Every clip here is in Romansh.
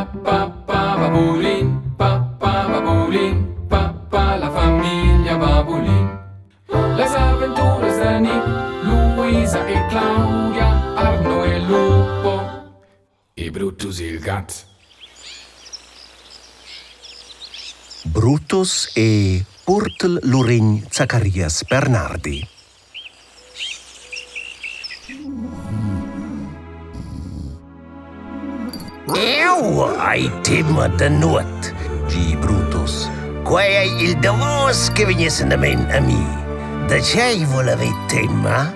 Pa pa pa babulin, pa pa babulin, pa pa la famiglia Babulin. Las aventuras da Nick, Luisa e Claudia, Arno e Lupo e Brutus il gat. Brutus e Burtel Luregn Zacharias Bernardi. Eu hai tema da nuot, gi Brutus. Quei ei il davos che vegness endamen a mi. Da tgei vul haver tema?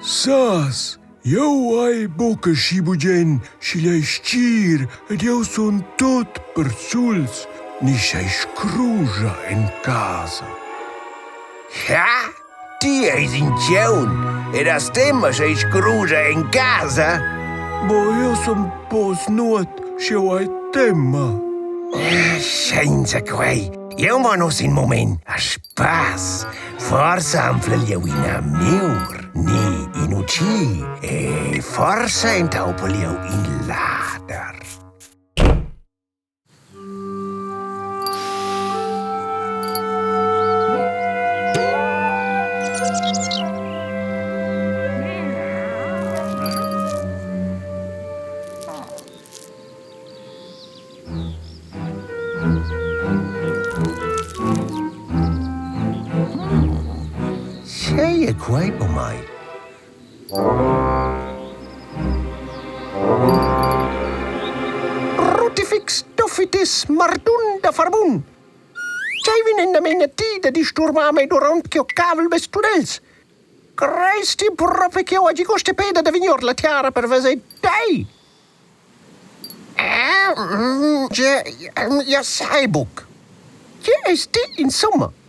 Sas, jeu hai buca schi bugen sch'igl ei stgir ed jeu sun tut persuls ni sch'ei scruscha en casa. Ha? Ti eis in tgaun ed has tema sch'ei scruscha en casa? Mo jeu sun pos nuot sch'jeu hai tema. Senza quei, jeu mon uss in mument a spass. Forsa anflel jeu ina miur ni in utschi e forsa entaupel jeu in lader. Tgei è quei pomai? Rutifix dofitis mardun da farbun! Tgei vegn endament a ti da disturbar mei duront ch'jeu cavel mes tunels? Creis ti propi ch'jeu hagi questa peda da vegnir ord la tiara per veser tei? Jeu sai buc. Tgi eis ti insumma?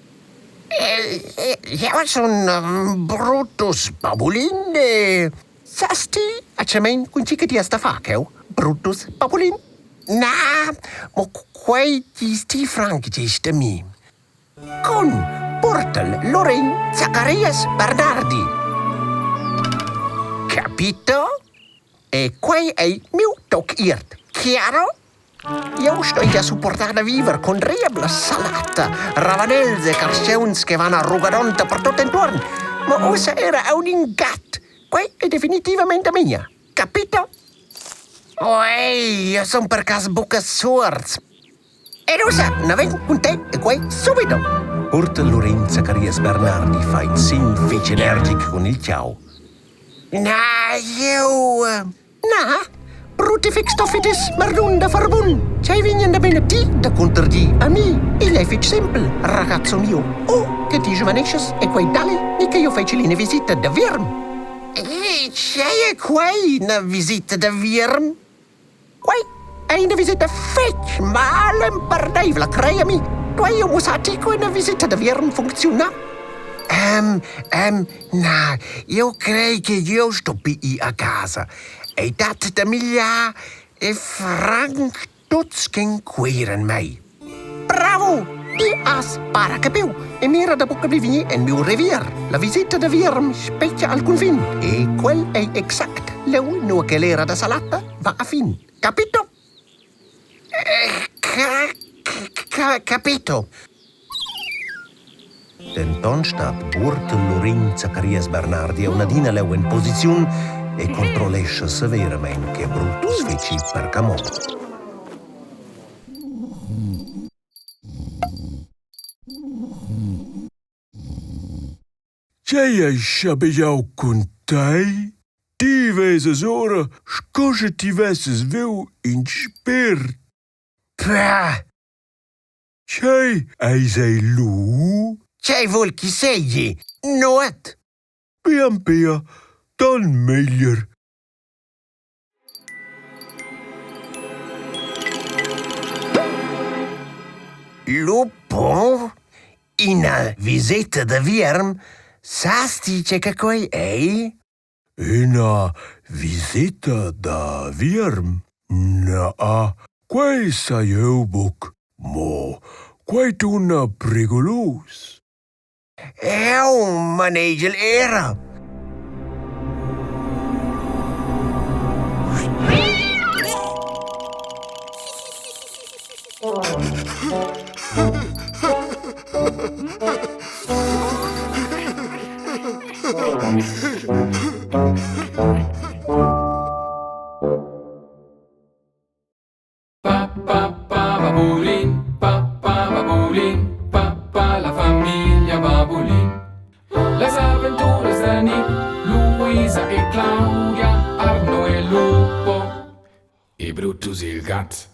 Jeu sun Brutus Babulin e sas ti atgnamein cun tgi che ti has da far cheu, Brutus Babulin? Na, mo quei dis ti franc gest a mi. Cun Burtel Luregn Zacharias Bernardi. Capito? E quei ei miu toc iert. Chiaro? Jeu stoi gia supportar da viver cun riebla salata, ravanels e carschiuns che van a rugadonta per tut entuorn. Ma ussa era aunc in gat. Quei ei definitivament da mia. Capito? Oi, io sun per cas buca suords. Ed ussa naven cun te e quei subito. Purta Lurin Zacharias Bernardi fa in segn fetg energic cun il tgau. Na, jeu... Na, brutifix tofitis merdun da farbun. Tgei vegnan da bene ti da cunterdir a mi? Igl ei fetg sempel, ragazzo mio. O che ti svaneschas e quei dali, ni che io fetschel ina visita da vierm. Tgei è quei, ina visita da vierm? Quei ei ina viseta fetg malemperneivla, crei a mi. Duei jeu mussar a ti co ina viseta da vierm funcziuna? Um, um, na, jeu crei che jeu stoppi ir a casa. Ei dat da migliar e franc tuts ch'enqueran mei. Bravo! Ti has para capiu e mira da buca pli vegnir en miu revier. La visita da vierm spetga al cunfin e quel ei exact leu nua che l'era da salata va a fin. Capito? Eh, ca, ca, capito. Denton stat Burtel Lurin Zacharias Bernardi aunc adina leu en posiziun e controllescha severamein che Brutus fetschi per camon. Tgei ei schabegiau cun tei? Ti vesas ora sco sche ti vesses viu in spért. Pah! Tgei eis ei lu? Tgei vul ch'i seigi? Nuot! Bien pia, ton meglier. Lupo? Ina viseta da vierm? Sas ti tge che quei ei? Ina viseta da vierm? Na, quei sai jeu buc. Mo quei tuna prigulus. Eu manegel era. Pa pa pa babulin, pa pa babulin, pa pa la famiglia Babulin. Las aventuras da Nick, Luisa e Claudia, Arno e Lupo e Brutus il gat.